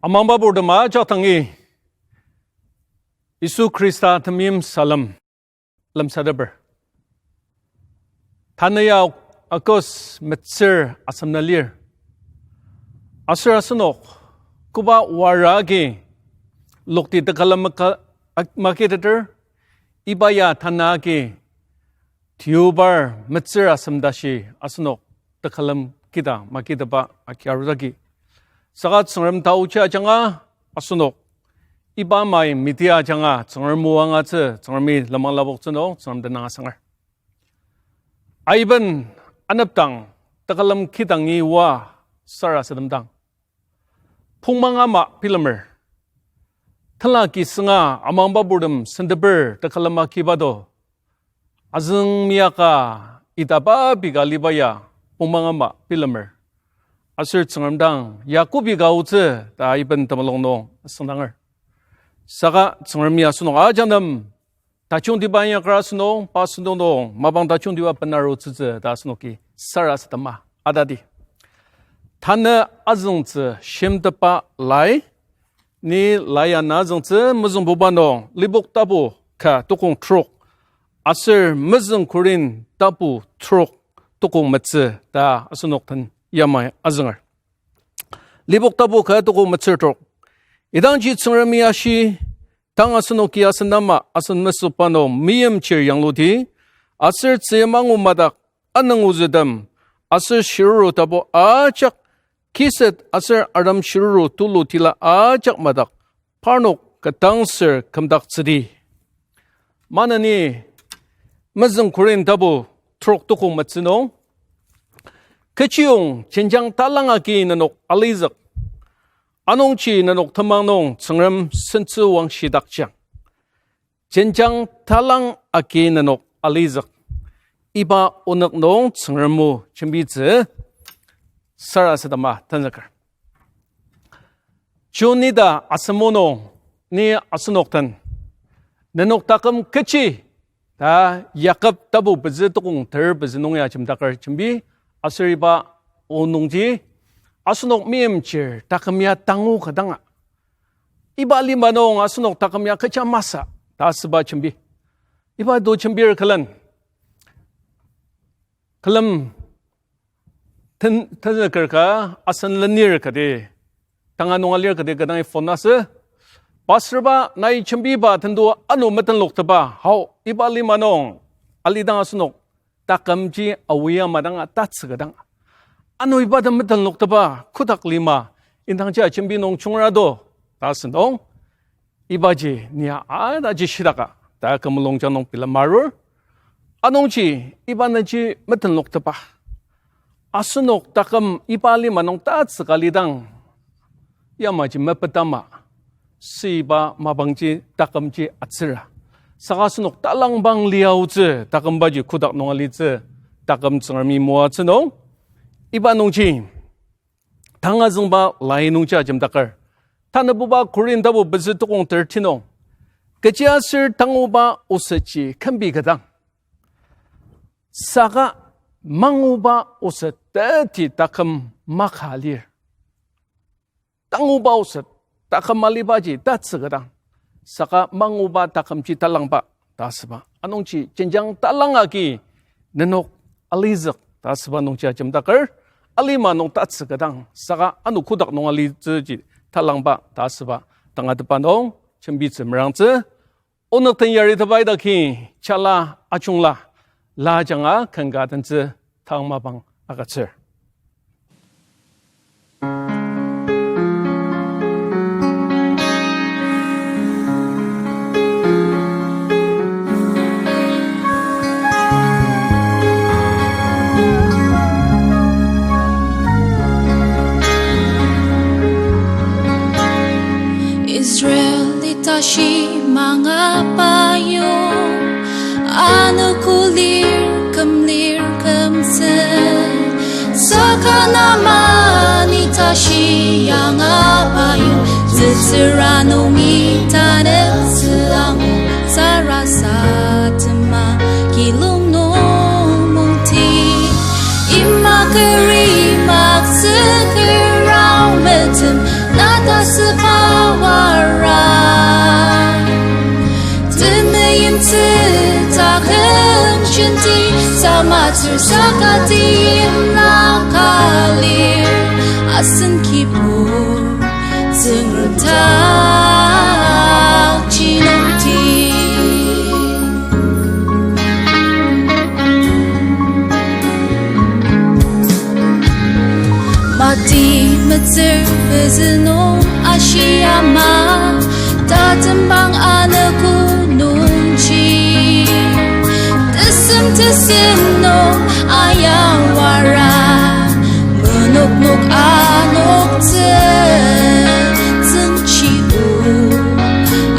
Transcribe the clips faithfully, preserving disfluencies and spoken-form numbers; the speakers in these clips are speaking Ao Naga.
Amangba purtem ajak dangi Yisu Khrista temeim salem lemsateper. Tanü ya August metsür asem nung lir. Aser asenok koba wara agi lokti tekülem maka-, ak-, makiteter, iba ya tanü agi Deobar metsür asem tashi asenok tekülem kida makitepa agi arudagi. Saka Tsüngrem taochi ajanga asenok iba mai miti ajanga Tsüngrem o angatsü, Tsüngremi lenmang lapoktsü nung Tsüngrem tenüng asanger. Aiben anepdang tekülem kidangi oa sarasademdang pongmang ama bilemer. Tenla kisünga amangba purtem senteper tekülem akiba do, azüng meyaka itaba pika liba ya pongmang ama bilemer. Aser Tsüngrem dang Yakobi ka otsü ta iben temulung nung asüngdanger. Saka Tsüngremi asenok ajak nem tajungtiba inyaker asünung, pa sentong nung mapang tajungtiba benarutsütsü ta asenoki sarasadema atadi. Tanü azüngtsü shimteba lai, ni lai ana azüngtsü mezüngbuba nung Lipok tapu ka tukong trok, aser mezüng Korin tapu trok tukong metsü ta asenok den yamai azünger. Lipok tapu ka tukong metsür trok. Idangji Tsüngremi ashi, tang asenoki asen ama asen mesükba nung meimchir yangluti, aser tzüyim angu madak anünguzütem, aser shiruru tapu ajak, kiset aser arem shiruru tulu tila ajak madak, parnok ketdangser kümdaktsüdi. Maneni mezüng Korin tapu trok tukong metsü nung, kechiyong jenjang talang agi nenok alizük, anungji nenok temang nung Tsüngrem sentsü wangshidakjang. Jenjang talang agi nenok alizük. Iba onük nung Tsüngrem o jembitsü sarasadema tenzüker. June nida asem o nung ni asenok den nenok taküm kechi ta Yakob tapu pezü tukong ter pezü nung ya jemdaker jembi, aser iba o nungji asenok meimchir taküm ya tangu kadanga, iba lima nung asenok taküm ya kecha masü ta asüba jembi. Iba do jembir külen, külem ten-, tenzüker ka asen lenir kati, tanga nung alir kati ka dangi phone asü. Pastorba nai jembiba tendo ano metenloktepa, hao, iba lima nung alidang asenok takümji awi ama danga tatsüka dang, ano iba den metenloktepa kotak lima indangji jembi nung chungra do ta asüngdang, ibaji nia adaji shidaka ta kü mulungjang nung bilem arur. Anungji iba nungji metenloktepa, asenok taküm iba lima nung tatsüka lidang, yamaji mepetama, süba mapangji takümji atsüra. Saka asenok talangbang liaotsü takümbaji kotak nung alitsü taküm Tsüngremi moatsü nung, iba nungji tanga züngba lai nungji ajemdaker. Tanabuba Korin tapu pezü tukong thirteen nung, kechiaser tanguba osetji kümbi kadang, saka manguba oset teti taküm maka lir. Tanguba oset taküm alibaji tatsüka dang, saka manguba takümji talangba ta asüba. Anungji jenjang talang agi nenok alizük ta asüba nungji ajemdaker, alima nung tatsüka dang, saka ano kotak nung alitsüji talangba ta asüba tangatetba nung jembitsü merangtsü. Onük den yaritepa idaki chala ajungla, la ajanga ken ka tentsü tang mapang agütsür. Israel tashi mangaba yong, anogo lir küm lir kümtsü. Saka Naaman-i tashi yangaba yong, tsütsüra nungi taneptsü angu, sarasadema kilung nung mungti. Imak keri mak tsüker aometem, na tasü Tsür saka timla ka lir, asen Kibur, Tsüngrem dak jenokti. Mati metsür pezü nung ashi ama, tatembang anogo nungji. Tesem tesem nung ayawara, menok nok anoktsü, tsüngchi o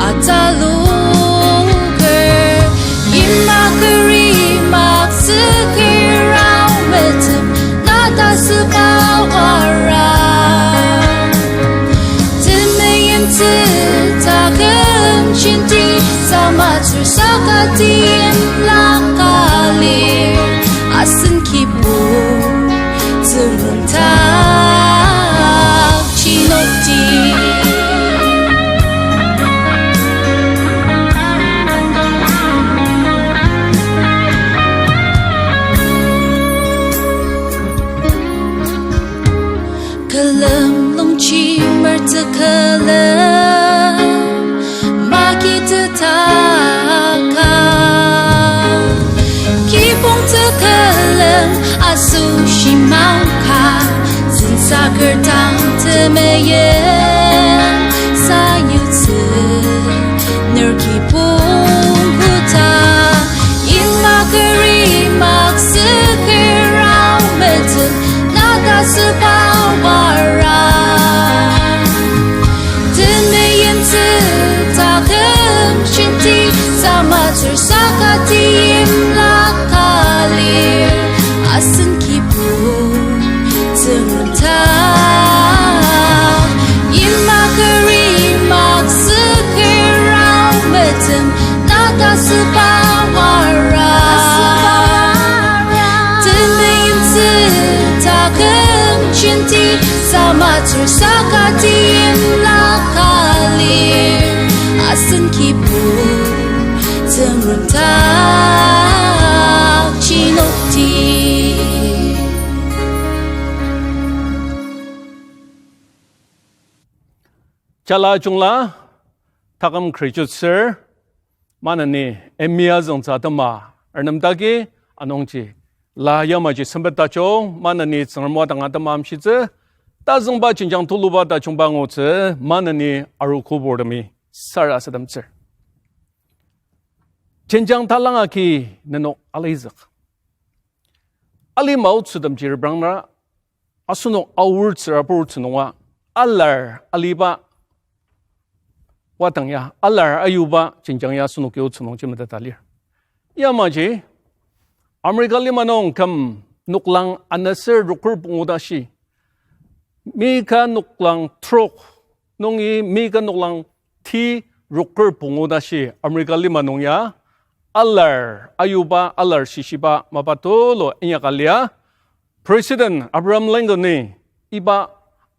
ataloker. Imak keri mak tsüker ao metem, na tasüba wara. Temeim tsü taküm jenti, samatsür saka timla ka lir, asen Kibur, Tsüngrem dak jenokti. Külem longjemer tekülem, maki tetaka. Kibong tekülem asoshi mangka, sensaker dang temeim sayutsü ner kibong koda. Imak keri mak tsüker ao metem, na tasüba wara. Temeim tsü taküm jenti, samatsür saka timla ka lir, asen Kibur, Tsüngrem dak. Imak keri mak tsüker ao metem, na tasüba wara. Temeim tsü taküm jenti, samatsür saka timla ka lir, asen Kibur, Tsüngrem dak jenokti. Jala jungla, taküm kerijutsür, maneni emia züngtsü atema arnemdaki, anungji la yamaji sempet tajung, maneni Tsüngrem wadang atema amshitsü, tazüngba jenjang tuluba tajungba ngutsü, maneni arogo purtemi sarasademtsür. Jenjang talang agi nenok alizük. Alima otsütemji reprangra, asenok aor tsüraburtsü nunga, alar aliba wadang ya, alar ayuba jenjang ya asenoki otsü nungji meteta lir. Yamaji, America lima nung küm noklang anaser roker pungu tashi, mika noklang trok nungi mika noklang ti roker pungu tashi America lima nung ya, alar ayuba, alar shishiba mapa tulu inyaka lia, President Abraham Lincoln-i iba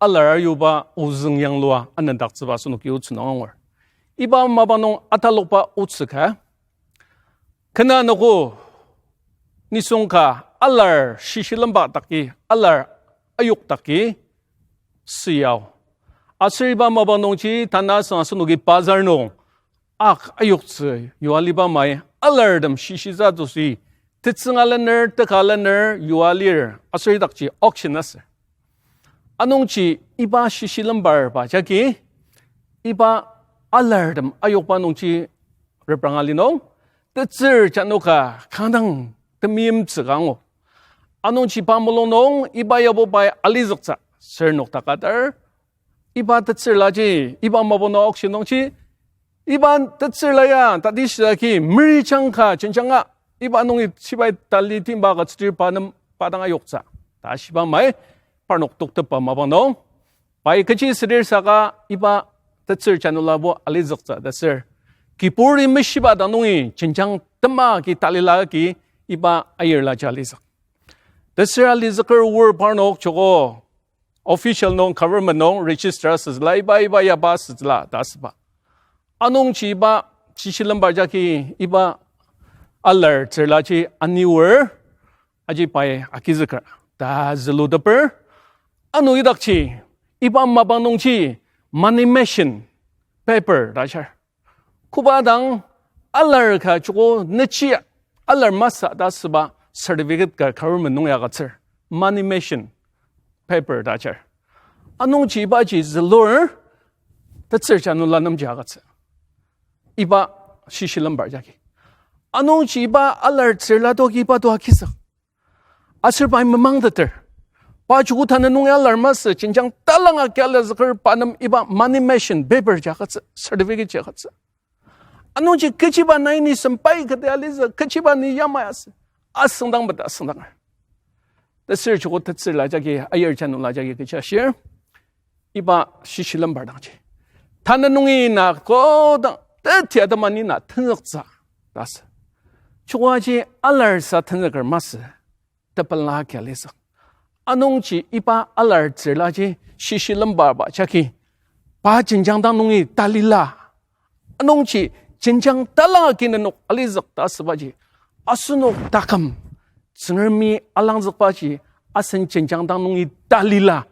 alar ayuba ozüng yanglua anendaktsüba asenoki otsü nung angur. Iba mapa nung atalokba otsü ka, kena noko nisung ka alar shishilemba daki, alar ayok daki süyao. Aser iba mapa nungji tanü asüng asenoki bazar nung ak ayoktsü yua aliba mai alartem shishitsü asoshi, tetsüng alener, teka alener yua lir, aser idakji auction asür. Anungji iba shishilembarba jagi, iba alartem ayokba nungji repranga li nung, tetsür janoka kanga dang temeimtsü ka angu. Anungji pa mulung nung iba yabo pai alizüktsü, ser noktakatar, iba tetsürlaji, iba mapa nung auction nungji, iba tetsürla ya, tati shidaki, meri jangka, jenjanga, iba nungi shibai tali timba ka tsütir pa nem pa dang ayoktsü ta shiba mai, parnok toktepba mapa nung, pai kechi südir saka iba tetsür janulabo alizüktsü ta sür. Kiburi meshiba dang nungi jenjang tema ki talila ki iba ayirla ja alizük. Tetsür alizüker wor parnok joko official nung, government nung register asütsüla, iba, iba yaba asütsüla ta asüba. Anungji iba shishilemba jagi iba alar tsürlaji aniwer, aji pai agizüker ta züluteper, ano idakji, iba mapang nungji money machine paper ta shir. Koba dang alar ka joko nechi alar masü ta asüba certificate ka government nung ya agütsür. Money machine paper ta shir. Anungji ibaji zülur, tetsür janula nemji agütsü. Iba shishi lembar jagi. Anungji iba alar tsürla doki iba to agizük. Aser pai memangteter. Pa joko tanü nung ya alar masü, jenjang talanga kia lizüker pa nem iba money machine paper ji agütsü, certificate ji agütsü. Anungji kechiba nai ni sempai kati alizü, kechiba ni yamai asü. Asüngdang bata asüngdanger. Tesür joko tetsürla jagi, ayir janula jagi kecha shir. Iba shishi lembar dangji. Tanü nungi na kodang teti atema ni na tenzüktsü ta asü. Joko aji alar sa tenzüker masü, tepela kia lizük. Anungji iba alar tsürlaji shishi lembarba jagi pa jenjang dang nungi talila. Anungji jenjang talanga ki nenok alizük ta asübaji, asenok taküm Tsüngremi alangzükbaji asen jenjang dang nungi talila.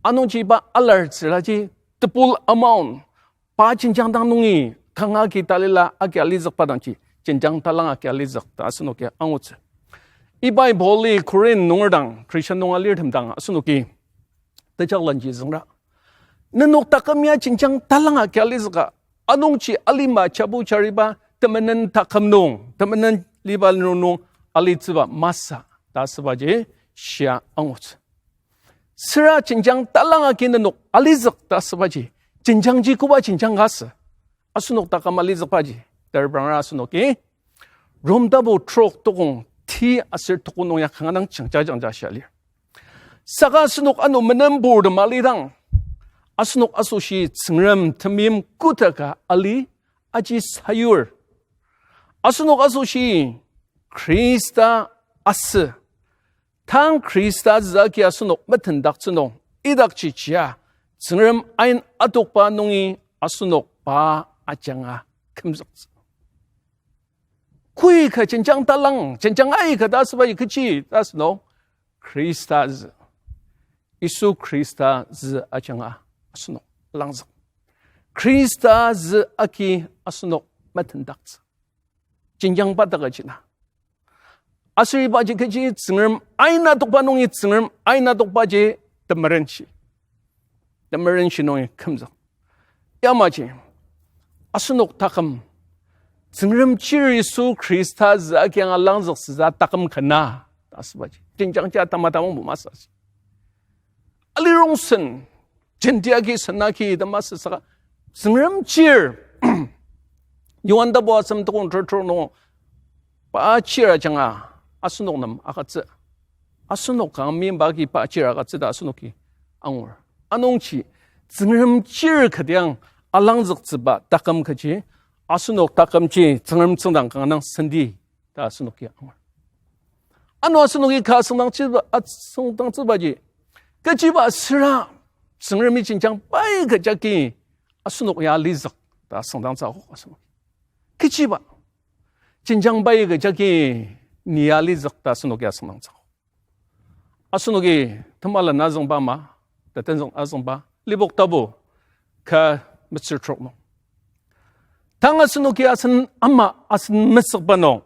Anungji iba alar tsürlaji tebul amount pa jenjang dang nungi kanga ki talila agi alizükba dangji jenjang talanga ki alizük ta asenoki angutsü. Ibai Pauli Korinth nunger dang Christian nung alirtem dang asenoki tejaklenji züngra. Nenok taküm ya jenjang talanga ki alizüka, anungji alima jabu jariba temenen taküm nung, temenen liba nung nung alitsüba masü ta asübaji shia angutsü. Süra jenjang talanga ki nenok alizük ta asübaji, jenjangji koba jenjang ka asü. Asenok taküm alizükbaji, ter bangla asenoki Rom tapu trok tokong ti aser tokong nung ya kanga dang jangja jangja shia lir. Saka asenok ano menemburtem alidang, asenok asoshi Tsüngrem temeim kotaka ali aji sayur. Asenok asoshi Khrista asü. Tang Khrista zü agi asenok metendaktsü nung, idakji jia, Tsüngrem ain adokba nungi asenok pa ajanga kümzüktsü. Koi ka jenjang talang, jenjang aika ta asübaji kechi ta asünung, Khrista zü. Yisu Khrista zü ajanga asenok langzük. Khrista zü agi asenok metendaktsü. Jenjangba ta kajina. Aser ibaji kechi Tsüngrem ain adokba nungi Tsüngrem ain adokbaji temerenshi. Temerenshi nungi kümzük. Yamaji, asenok taküm, Tsüngrem chir Yisu Khrista zü agi anga langzüktsüsa taküm ka na, ta asübaji jenjangji atama tamangbo masü. Alirongsen, jenti agi sen agi ta masü saka, Tsüngrem chir, Johan tapu asem tokong terter nung, pa chir ajanga asenok nem agütsü. Asenok kanga meimba agi pa chir agütsü ta asenoki angur. Anungji, Tsüngrem chir katiang alangzüktsüba taküm kaji, asenok takümji Tsüngrem tsüngdang kanga dang senti ta asenoki angur. Ano asenoki ka asüngdangtsüba, asüngdangtsübaji, kechiba süra Tsüngremi jenjang pai kajaki asenok ya alizük ta asüngdangtsü akok asenoki. Kechiba jenjang pai kajaki ni ya alizük ta asenoki asüngdangtsü akok. Asenoki temela na züngba ama, tetenzüng azüngba, Lipok tapu ka metsür trok nung. Tang asenoki asen ama asen mesükba nung,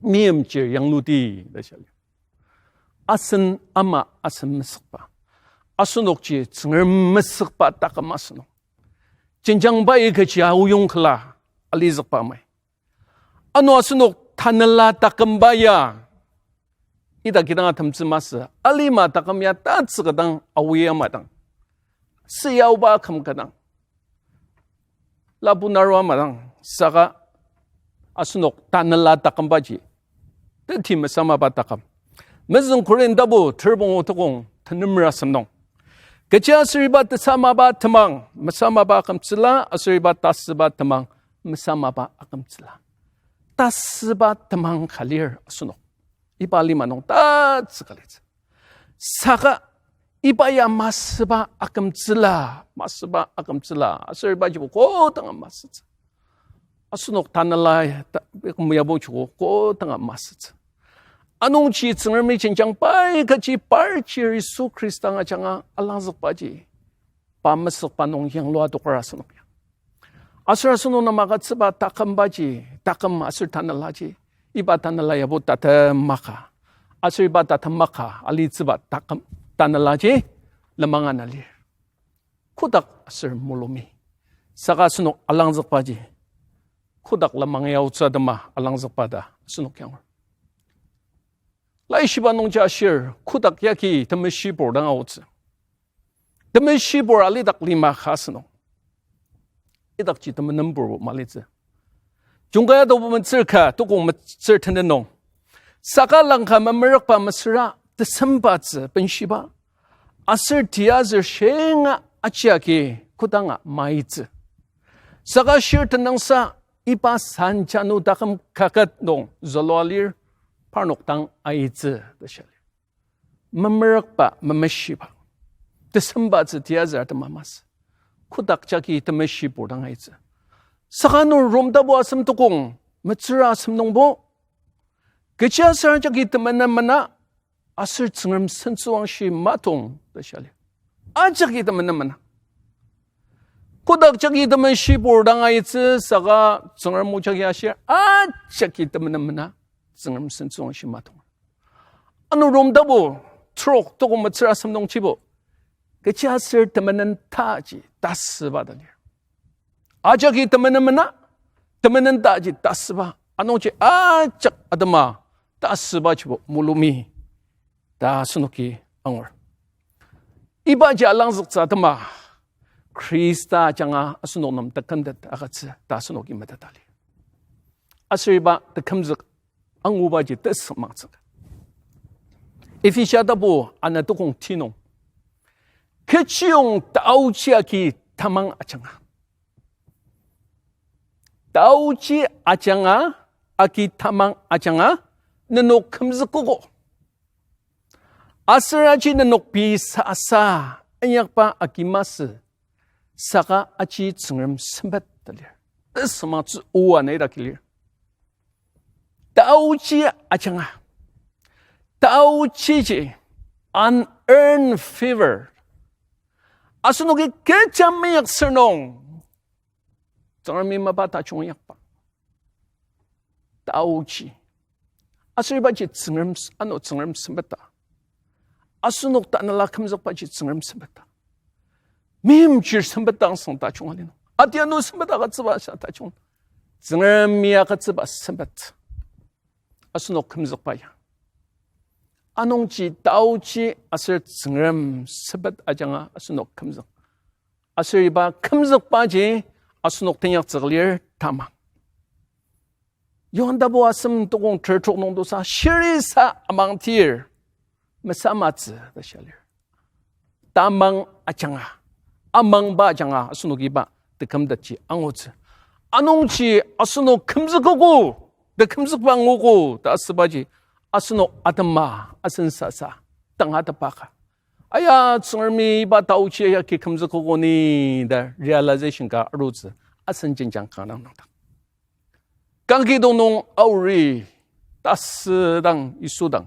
meimchir yangluti ta shia lir. Asen ama asen mesükba. Asenokji Tsüngrem mesükba taküm asünung. Jenjang pai kaji aoyong kala alizükba amai. Ano asenok tanela takümba ya, ita kidang atemtsü masü, alima taküm ya tatsüka dang aoa ama dang, süyaoba aküm ka dang, lapu naru ama dang, saka asenok tanela takümbaji, teti mesamaba taküm. Mezüng Korinth tapu terbong o tokong tenem ra asem nung, kechi aser iba tesamaba temang, mesamaba akümtsüla, aser iba tasüba temang, mesamaba akümtsüla. Tasüba temang ka lir asenok. Iba lima nung tatsüka litsü. Saka iba ya masüba akümtsüla, masüba akümtsüla, aser ibajibo kodanga masütsü. Asenok tanela ta-, meyabo joko kodanga masütsü. Anungji Tsüngremi jenjang pai kaji par chir Yisu Khrista ajanga alangzükbaji, pa mesükba nung yanglua adoker asenok ya. Aser asenok nem agütsüba takümbaji, taküm aser tanelaji, iba tanela yabo tatem maka. Aser iba tatem maka alitsüba taküm, tanelaji lenmang ana lir. Kotak aser mulumi. Saka asenok alangzükbaji, kotak lenmang ya aotsü atema alangzükba ta asenok yangur. Laishiba nungji ashir, kotak yagi temeshibur dang aotsü. Temeshibur alidak lima ka asenok. Idakji temenenburbo malitsü. Jungkai Adobo metsür ka, tukong metsür tenet nung, saka langka memerükba mesüra tesembatsü benshiba, aser tiyazür shinga ajiagi kodanga maitsü. Saka shir tenüngsa iba sanjanu taküm kaket nung zülua lir, parnok dang aitsü ta shia lir. Memerükba, memeshiba, tesembatsü tiyazür atema masü. Kotak jagi temeshibur dang aitsü. Saka nung Rom tapu asem tukong metsür asem nungbo, kechiaser ajaki temenen mena, aser Tsüngrem sentsüwangshi matong ta shia lir. Ajaki temenen mena. Kotak jagi temeshibur dang aitsü saka Tsüngrem o jagi ashir, ajaki temenen mena, Tsüngrem sentsüwangshi matong. Ano Rom tapu trok tukong metsür asem nungjibo, kechiaser temenen taji tasüba ta lir. Ajaki temenen mena, temenen taji tasüba, anungji ajak atema tasübajibo mulumi ta asenoki angur. Ibaji alangzüktsü atema, Khrista ajanga asenok nem tekümtet agütsü ta asenoki meteta lir. Aser iba tekümzük angubaji tesümangtsüng. Ephesia tapu ana tukong ti nung, kechiyong taochi agi tamang ajanga, taochi ajanga, agi tamang ajanga, nenok kümzükogo. Aser aji nenok pei sasa inyakba agi masü, saka aji Tsüngrem sempet ta lir. Tesümangtsü oa na idaki lir. Taochi ajanga. Taochiji unearned favor. Asenoki kecha meyakser nung Tsüngremi mapa tajung inyakba. Taochi. Aser ibaji Tsüngrem s-, ano Tsüngrem sempet ta. Asenok tanela kümzükbaji Tsüngrem sempet ta. Meimchir sempet ta angsang tajung ali nung, atianu sempet agütsüba sa tajung. Tsüngremi agütsüba sempet. Asenok kümzükba ya. Anungji taochi aser Tsüngrem sempet ajanga asenok kümzük. Aser iba kümzükbaji asenok teinyaktsü lir tamang. Johan tapu asem tukong ter trok nung tosa, shirisa amangtir mesamatsü ta shia lir. Tamang ajanga, amangba ajanga asenok iba tekümtetji angutsü. Anungji asenok kümzükogo, tekümzükba nguogo ta asübaji asenok atema asen sasa tangatetba ka, aya, Tsüngremi iba taochi agi kümzükogo ni ta realization ka arutsü asen jenjang kanga dang dang. Kangkidong nung aori tasüdang Yisu dang,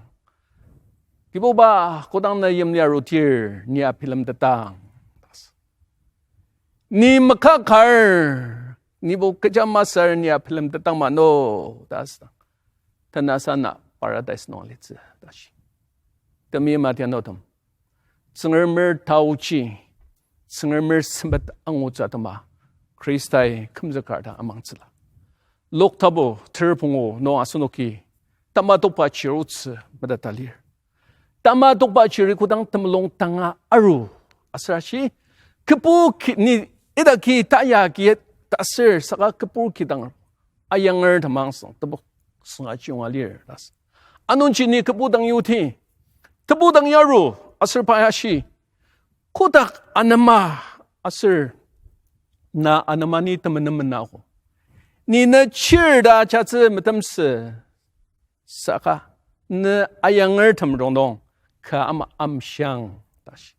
Kibuba, kodang na yimli arudir, ni abilemtetang. Ni maka kar, nibo kecha masür ni abilemtetang mano, ta asüdang, tenasa na paradise nung alitsü ta shi. Temeim adianutem, Tsüngremer taochi, Tsüngremer sempet angutsü atema Khristai kümzüker ta amangtsüla. Luk tapu ter pungu nung asenoki tamatokba chir otsü meteta lir. Tamatokba chiri kodang temulung tanga aru, aser ashi, kübu ki, ni idaki taya ki ta aser saka kübu kidang aru, ayanger temang sang tebok sünga chiyonga lir ta asü. Anungji ni kübu dang yuti, tebu dang yaru, aser pa ashi, kotak anema aser na anema ni temenen menako. Ni ne chir ta ajatsü metemsü saka, ne ayanger tem rongnung ka ama amshiang ta shi.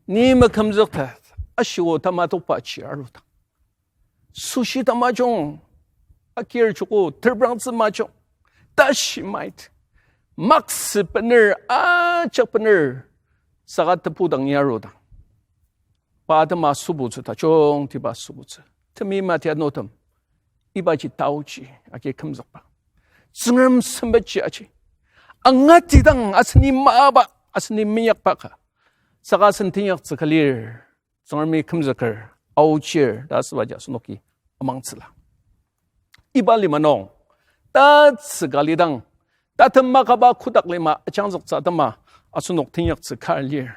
Ni mekümzüktet ashiko tamatokba chir arudang, sushi tamajung, akir joko terprangtsü majung, tashi mait. Maksü bener, ajak bener, saka tebu dang yarudang. Pa atema sübutsü, tajungtiba sübutsü. Temi mati anotem. Ibaji taoji, agi kümzükba. Tsüngrem sempetji aji. Angatidang aseni mapa, aseni minyakba ka. Saka asen tenyaktsü ka lir. Tsüngremi kümzüker, aochir, ta asübaji asenoki amangtsüla. Iba lima nung, tatsüka lidang, tatem makaba kotak lima ajangzüktsü atema asenok tenyaktsü ka lir.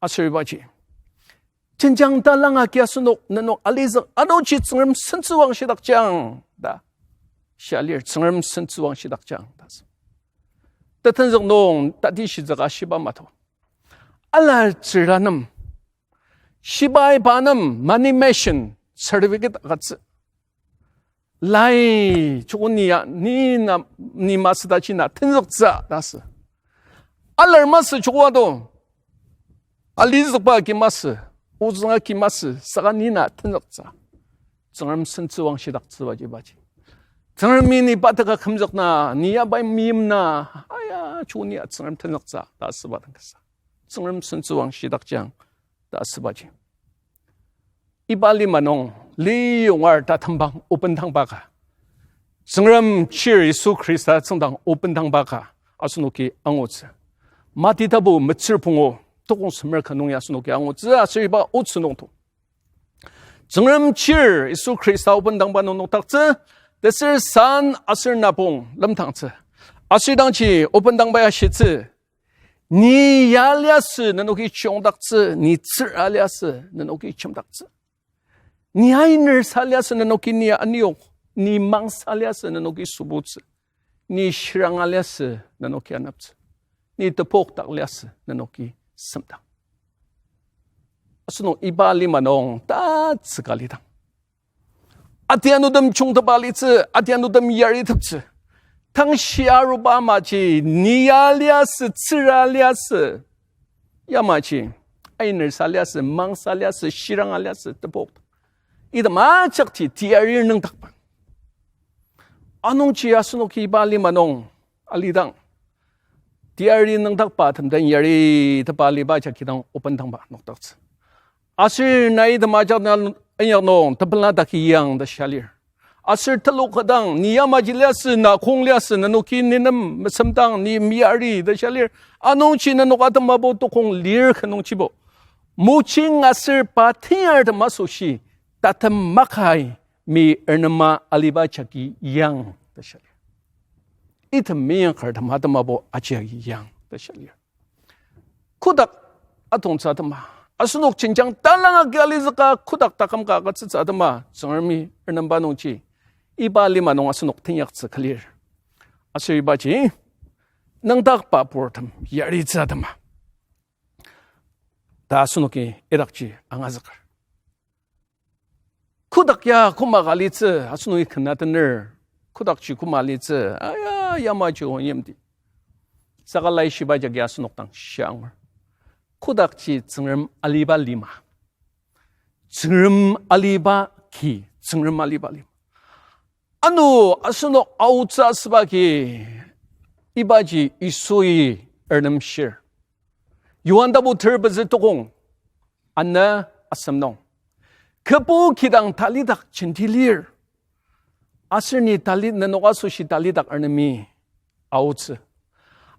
Aser ibaji, jenjang talang agi asenok nenok alizük anungji Tsüngrem sentsüwang shidakjang, ta. Shia lir, Tsüngrem sentsüwang shidakjang, ta. Tetenzük nung tatishitsüka shiba mato. Ala tsürla nem, shibai pa nem money mission certificate agütsü. Lai, joko ni ya, ni na, ni masü taji na tenzüktsü, ta sü. Alar masü joko ado. Alizükba agi masü, ozüng agi masü, saka ni na tenzüktsü. Tsüngrem sentsüwang shidaktsübaji ibaji. Tsüngremi ni pa teka kümzük na, ni ya pai meim na, aya, joko ni ya Tsüngrem tenzüktsü, ta asüba dang kasa. Tsüngrem sentsüwang shidakjang, ta asübaji. Iba lima nung, liyongar tatembang obendangba ka. Tsüngrem chir Yisu Khrista tsüngdang obendangba ka. Asenoki angutsü. Mati tapu metsür pungu, tokong semer ka nung ya asenoki angutsü, aser iba otsü nung to. Tsüngrem chir Yisu Khrista obendangba nung nokdaktsü, tesür san aser napong lemtangtsü. Aser dangji obendangba ya shitsü, ni ya liasü nenoki chiyongdaktsü, ni tsüra liasü nenoki chimdaktsü. Ni ainer sa liasü nenoki ni aniyok, ni mangsa liasü nenoki sübutsü, ni shiranga liasü nenoki anaptsü, ni tepokdak liasü nenoki semdang. Asenok iba lima nung tatsüka lidang, atianutem jungtepa litsü, atianutem yariteptsü. Tangshi aruba amaji, ni ya liasü, tsüra liasü, yamaji, ainer sa liasü, mangsa liasü, shiranga liasü, tepok, item ajakji teyari nüngdakba. Anungji asenoki iba lima nung alidang, teyari nüngdakba temden yaritepa aliba jagi dang obendangba nokdaktsü. Aser nai item ajak na inyak nung tepela daki yang ta shia lir. Aser telok ka dang, ni yamaji liasü, na kong liasü, nenoki nenem mesemdang, ni meyari ta shia lir. Anungji nenok atemabo tokong lir ka nungjibo, mojing aser pa tenyartem asoshi, tatem makai mi ernema aliba jagi yang ta shia lir. Item meyangkertem atemabo aji agi yang ta shia lir. Kotak atongtsü atema, asenok jenjang talang agi alizüka kotak taküm ka agütsütsü atema, Tsüngremi ernemba nungji, iba lima nung asenok tenyaktsü ka lir. Aser ibaji, nüngdakba purtem yaritsü atema ta asenoki idakji angazüker. Kotak ya koma ka litsü, asenoki ken atener. Kotakji koma litsü, aya, yamaji o yimti. Saka laishiba jagi asenok dang shia angur. Kotakji Tsüngrem aliba lima. Tsüngrem aliba ki, Tsüngrem aliba lima. Ano asenok aotsü asüba ki, ibaji Yisui ernemshir. Yohan tapu ter pezü tokong ana asem nung, Kübu kidang talidak jenti lir, aser ni tali-, nenok asoshi talidak ernemi aotsü.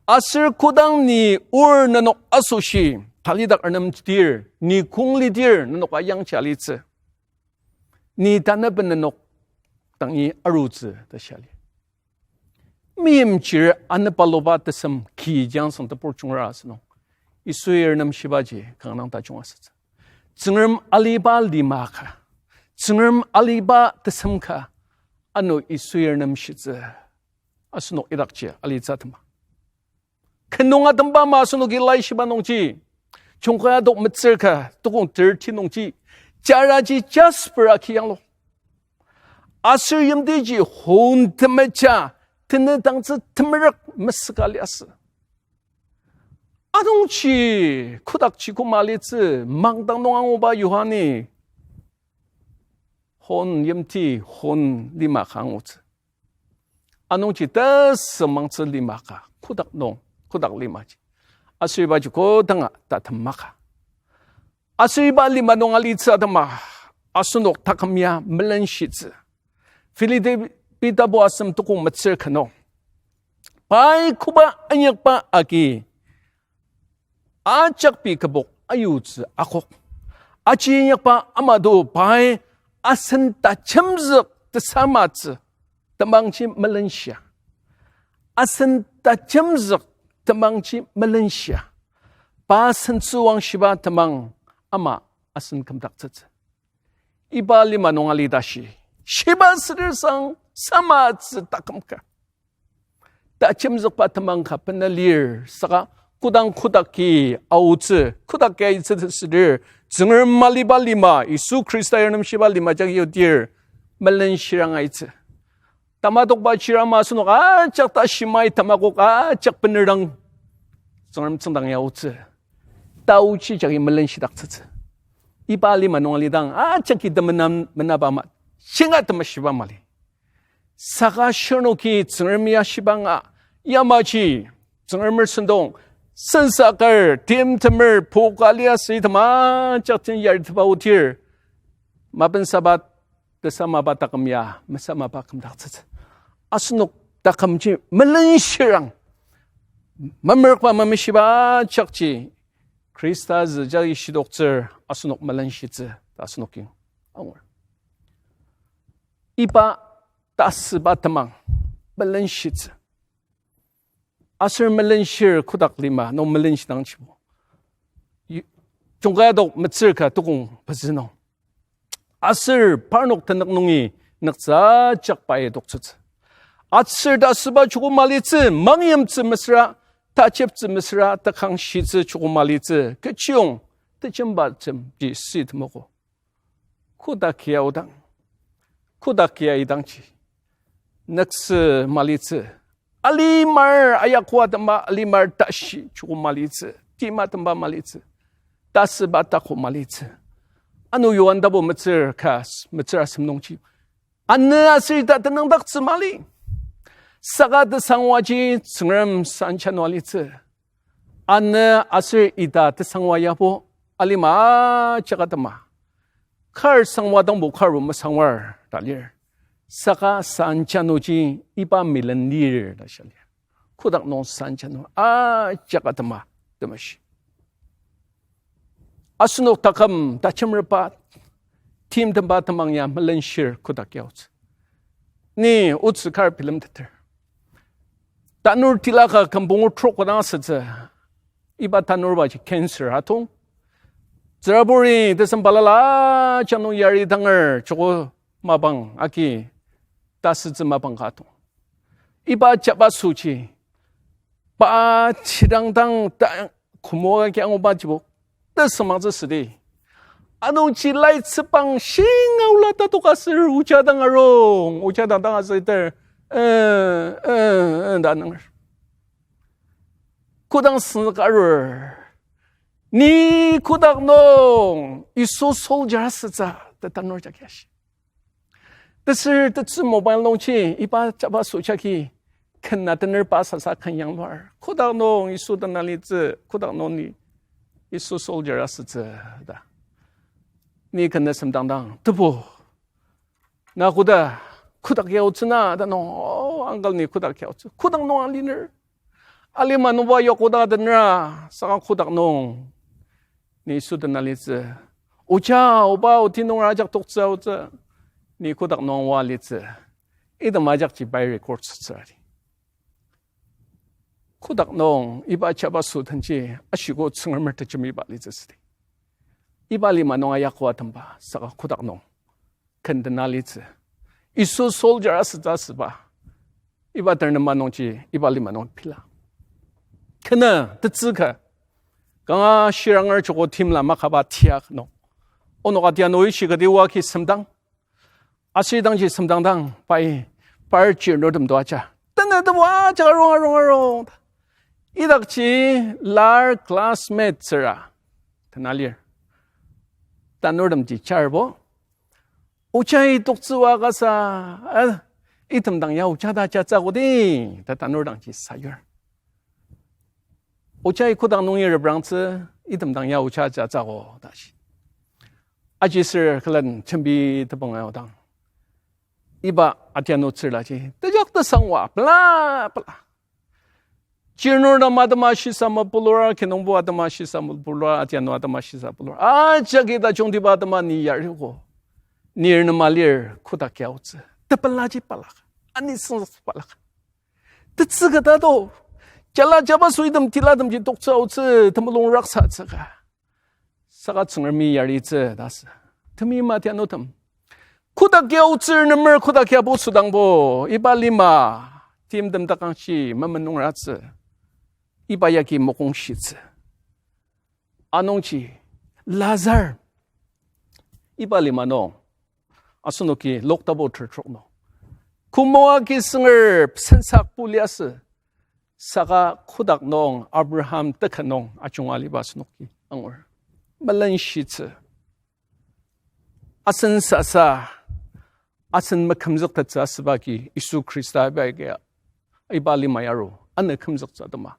Aser kodang ni or nenok asoshi talidak ernemdir, ni kong lidir nenoka yangji alitsü. Ni tanaben nenok dangi arutsü ta shia lir. Meimchir anepaloba tesem ki jiangsang tebur jungra asünung, Yisui ernemshibaji kanga dang tajung asütsü. Tsüngrem aliba lima ka, Tsüngrem aliba tesem ka, ano Yisui ernemshitsü asenok idakji alitsü atema. Ken nung atemba ama asenoki laishiba nungji, Jungkai adok metsür ka tokong thirty nungji, jaraji jasper agi yanglu. Aser yimtiji hon temeja, tenüdangtsü temerük mesüka liasü. Anungji kodakji koma litsü, mangdang nung anguba Yohani hon yimti hon lima ka angutsü. Anungji tesüngmangtsü lima ka, kotak nung, kotak limaji. Aser ibaji kodanga tatem maka. Aser iba lima nung alitsü atema, asenok taküm ya melenshitsü. Philippi tapu asem tukong metsür ka nung, pai koba inyakba agi ajak pei kübok ayutsü akok. Aji inyakba amado pai asen tajemzük tesamatsü temangji melenshia. Asen tajemzük temangji melenshia. Pa sentsüwang shiba temang ama asen kümdaktsütsü. Iba lima nung ali tashi, shiba südir sang samatsü taküm ka, tajemzükba temang ka bena lir saka kodang kotak ki aotsü, kotak ki aitsü südir, Tsüngrem maliba lima, Yisu Khrista yarnemshiba lima jagi yudir, melenshirang aitsü. Tamatokba chirama asenok ajak ta shimai tamakok ajak bener dang Tsüngrem tsüngdang ya aotsü. Taochi jagi melenshidaktsütsü. Iba lima nung alidang ajaki temenam menaba ama, shinga temeshiba mali. Saka shirnoki Tsüngrem ya shibanga, yamaji Tsüngremer sentong, sensaker, timtemer, pok aliasü item ajak den yaritepa otir, mapensaba tesamaba taküm ya mesamaba kümdaktsütsü. Asenok takümji melenshirang, memerükba memeshiba jakji Khrista zü jagi shidoktsür asenok melenshitsü ta asenoki angur. Iba tasüba temang melenshitsü. Aser melenshir kotak lima nung melenshidangjibo, Yu-, Jungkai adok metsür ka tukong pezü nung, aser parnok tenük nungi nüktsü ajak pai adoktsütsü. Aser tasüba joko malitsü, mangyimtsü mesüra, tajeptsü mesüra, takangshitsü joko malitsü, kechiyong tejembatemji sütemogo. Kodak ya odang, kodak ya idangji nüktsü malitsü. Alimar ayakua tema alimar tashi joko malitsü, tima tema malitsü, tasüba tako malitsü. Ano Yoan tapu metsür ka, metsür asem nungji, anü aser ita tenüngdaktsü mali. Saka tesangwaji Tsüngrem sanjanu alitsü. Anü aser ita tesangwa yabo alima ajak atema, kar sangwa dangbo kar o mesangwar ta lir. Saka sanjanuji iba milen lir ta shia lir. Kodak nung sanjanu ajak atema temeshi. Asenok taküm tajemerba, timtemba temang ya melenshir kodak ya aotsü. Ni otsü kar bilemteter. Tanur tila ka kümpongo trok kodang asütsü, iba tanurbaji cancer atong. Tsüraburi tesem balala ajak nung yari tanger joko mapang agi tasütsü mapang ka atong. Iba jabasoji pa chidangdang ta kümoka ki angubajibo tesüngmangtsü südi. Anungji laitsübang shinga ola tatok aser oja dang arung, oja dang dang asüter, eh, eh, eh, ta nunger. Kodang süngzük arur, ni kotak nung Yisu soldier asütsü ta tanur jagi ashi. Tesür tetsü mobile nungji iba jabaso jagi ken atenerba sasa ken yangluar. Kotak nung Yisu dena litsü, kotak nung ni Yisu soldier asütsü ta. Ni ken asemdangdang, tebu, na koda, kodak ya aotsü na ta nung, oh, uncle ni kodak ya aotsü. Kotak nung aliner. Alima nungba yokoda tenera, saka kodak nung ni Yisu dena litsü. Oja, oba, oti nung ajak toktsü aotsü, ni kodak nung oa litsü. Item ajakji pai record sütsü adi. Kodak nung iba jabaso tenji ashiko Tsüngremer tejemiba litsü südi. Iba lima nung ayakua temba saka kodak nung ken dena litsü. Yisu soldier asütsü asüba iba tenema nungji iba lima nung pila. Kena tetsü ka, kanga shiranger joko timla makaba tiak nung, onok atiano ishi kati oa ki semdang. Aser idangji semdangdang pai par chirnurtem to aja, tena tebu ajak arung, arung, arung. Idakji lar classmate tsüra tena lir. Tanurtemji charbo, ojai toktsüwa kasa, eh, Item dang ya oja ta jatsü ko di, ta tanur dangji sayur. Ojai kotak nungi reprangtsü, item dang ya oja jatsü ko ta shi. Aji sür külen jembi tebang aodang, iba atianu tsürlaji tejak tesangwa pela pela. Chirnur atema shisa mepulura, kinungpo atema shisa mepulura, atianu atema shisa pulura, ajaki tajungtiba atema ni yariko. Ni nema lir kotak ya otsü. Tepelaji balaka, ani sengzük balaka. Tetsü kata to, jala jabaso item tilatemji toktsü aotsü, temulung raksatsü ka. Saka Tsüngremi yaritsü ta sü. Temeim atianutem, kotak ya otsür nemer kotak ya bosodangbo, iba lima timtem takangshi memenungratsü. Iba yagi mokongshitsü. Anungji Lazar, iba lima nung, asenoki Luk tapu ter trok nung, kümoa ki sünger sensak puliasü, saka kotak nung Abraham teka nung ajunga aliba asenoki angur. Melenshitsü. Asen sasa, asen mekümzüktettsü asüba ki Yisu Khrista iba agi, iba lima ya aru, ano kümzüktsü atema.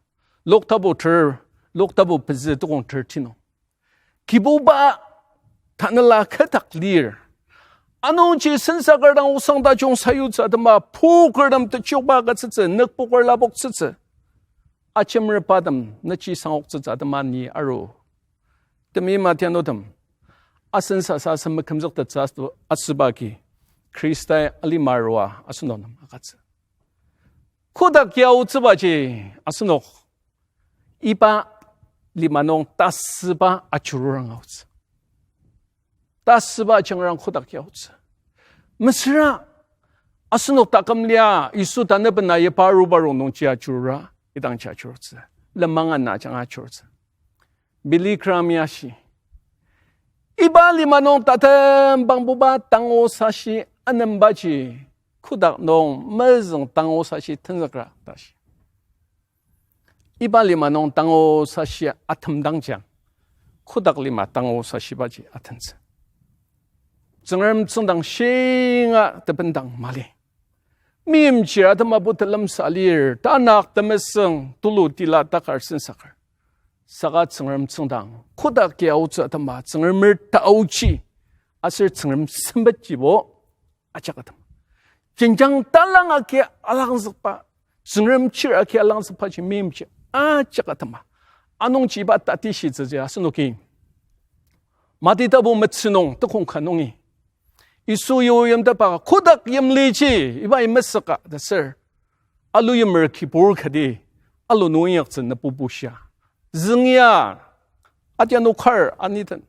Luk tapu ter, Luk tapu pezü tukong thirteen nung, Kibuba tanela kü dak lir. Anungji sensaker dang osang tajung sayutsü atema, pukertem techokba agütsütsü, nükpoker lapoktsütsü, ajemerbatem nüji sangoktsütsü atema ni aru. Temeim atianutem, asen sasa asen mekümzüktettsü asü-, asüba ki Khristai alima arua asenok nem agütsü. Kotak ya otsübaji asenok iba lima nung tasüba ajururang aotsü. Tasüba ajangrang kotak ya otsü. Mesüra asenok taküm lia Yisu tanü bena yepa aruba rongnungji ajurura, idangji ajurutsü. Lenmang ana ajanga ajurutsü. Billy Graham ya shi, iba lima nung tatembangbuba tango sashi anembaji kotak nung mezüng tango sashi tenzükra ta shi. Iba lima nung tango sashi atemdangji, kotak lima tango sashibaji atentsü. Tsüngrem tsüngdang shinga tebendang mali. Meimchir atema bu telemsa lir, tanak temesüng tulu tila takar sensaker. Saka Tsüngrem tsüngdang kotak ya otsü atema Tsüngremer taochi aser Tsüngrem sempetjibo ajak atema, jenjang talang agi alangzükba, Tsüngrem chir agi alangzükbaji meimchir ajak atema. Anungji iba tatishitsüji asenoki Mati tapu metsü nung tekong ka nungi Yisu yimteba kotak yimliji ibai mesüka ta ser, alu yimer kibur kati alu nung inyaktsü nebu bushia, züng ya, atianu kar aniten,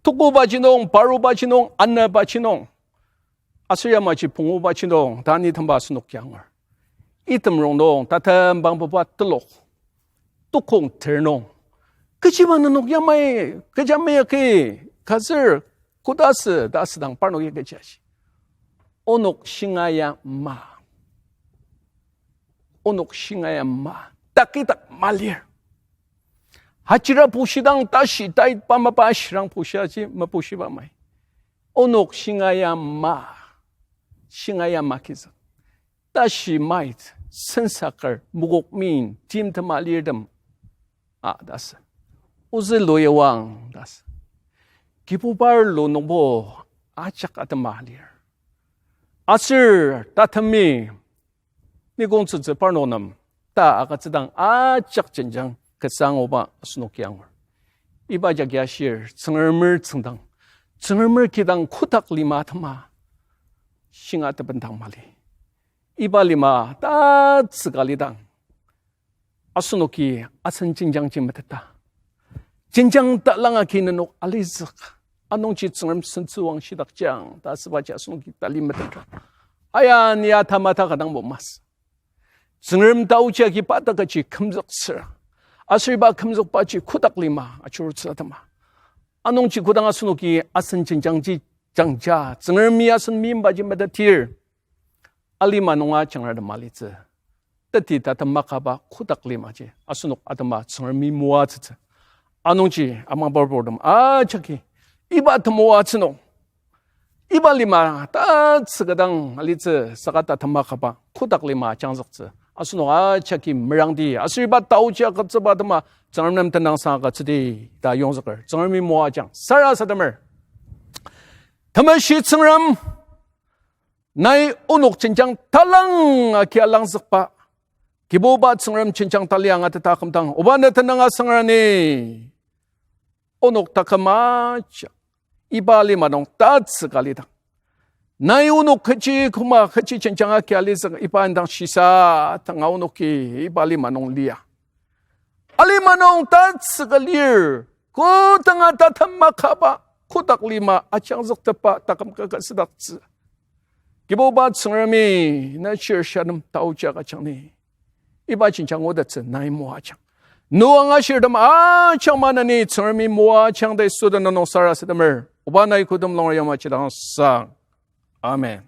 tukubaji nung, parubaji nung, anabaji nung, aser yamaji pungubaji nung ta anitemba asenok ya angur. Item rongnung tatembangbuba telok, tekong ter nung, kechiba nenok yamai, kecha meyaki, kazür, kodasü ta asüdang parnoki kechi ashi, onok shinga ya ma. Onok shinga ya ma. Takitak malir. Hachira pushidang tashi tai pa mapa ashirang pushiaji mepushiba mai. Onok shinga ya ma. Shinga ya ma kizük. Tashi mait, sensaker, mokok min, timtem alirtem, a, ta sü. Ozü luyawang ta sü. Kibubar lu nungbo ajak atema lir. Aser tatemi nikong tsütsü parnok nem ta agütsüdang ajak jenjang kasa anguba asenok ya angur. Iba jagi ashir Tsüngremer tsüngdang, Tsüngremer kidang kotak lima atema shinga tebendang mali. Iba lima tatsüka lidang, asenoki asen jenjangji meteta, jenjang talang agi nenok alizük, anungji Tsüngrem sentsüwang shidakjang ta asübaji asenoki tali metetra. Aya, ni atamata ka dangbo masü. Tsüngrem taochi agi pa takaji kümzüksür, aser iba kümzükbaji kotak lima ajurutsü atema. Anungji kodang asenoki asen jenjangji jangja, Tsüngremi asen meimbaji metetdir, alima nunga jangratem alitsü. Teti tatem makaba kotak limaji asenok atema Tsüngremi moatsütsü. Anungji amangbarbortem ajaki iba temoatsü nung Iba lima tatsüka dang alitsü saka tatem akaba kotak lima ajangzüktsü. Asenok ajaki merangdi, aser iba taoji agütsüba atema Tsüngrem nem tenüngsang agütsüdi ta yongzüker. Tsüngremi moajang sarasademer. Temeshi Tsüngrem, nai onok jenjang talang agi alangzükba, Kibuba Tsüngrem jenjang tali angateta kümdang, oba ne tenüng asangrani onok taküm ajak iba lima nung tatsüka lidang, nai onok kechi küma kechi jenjang agi alizük iba indang shisa tanga onoki iba lima nung lia. Alima nung tatsüka lir, kodanga tatem akaba kotak lima ajangzüktepba taküm kaka südaktsü. Kibuba Tsüngremi, na chir sha nem taoji agüjang ni, iba jenjang otettsü nai moajang. Nü angashirtem ajak maneni Tsüngremi moajang ta Yisu tenüng nung sarasademer. Oba nai kodem longer yamaji dang sang. Amen.